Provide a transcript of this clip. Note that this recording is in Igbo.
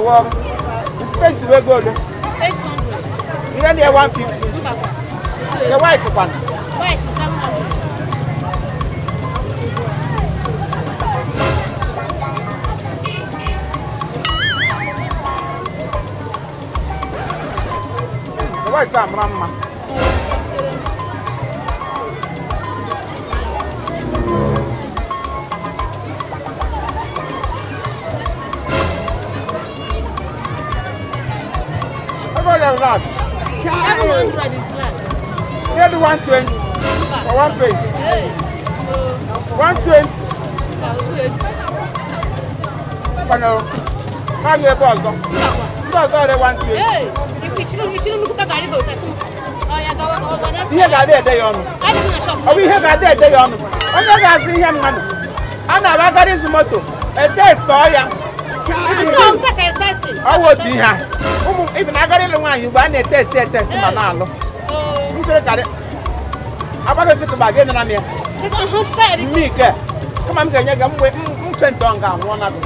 awụ ọrụ. Paint wee ego ole? 800. Ihe ndị ya 150. Mbakwa. Nke white kwanụ? White 700. Nke white a mara mma. Ego ole last? 700 is last. Ihe dị 120 for one paint. Hey. Oh, 120. mba, otu ezi. Kwanụ, naghị ebe ọzọ. Mbakwa. Ndị ọzọ re 120. Hey, ichiri nnukwu garị bụ otu asị m. Ọ ya gawa gawa gawa na Ihe ga-adị ede ya ọnụ. Adị m na shop. Ọ bụ ihe ga-adị ede ya ọnụ. Onye ga-azụ ihe mmadụ. A na-abagara ịzụ moto. Etestọ ya. Nke a ka testing. Ọ wụ otu ihe a. Ụmụ ibi na-agara ịlụ nwaanyị ugbu a na-etesti etesti ma na-alụ. Oh. M chere karị. Agbado ụtụtụ ba gị nara m ya. Site ọhụrụ Mme ike. Kama m ga-enye gị mgbe m che ntọ nga anwụọ na gị.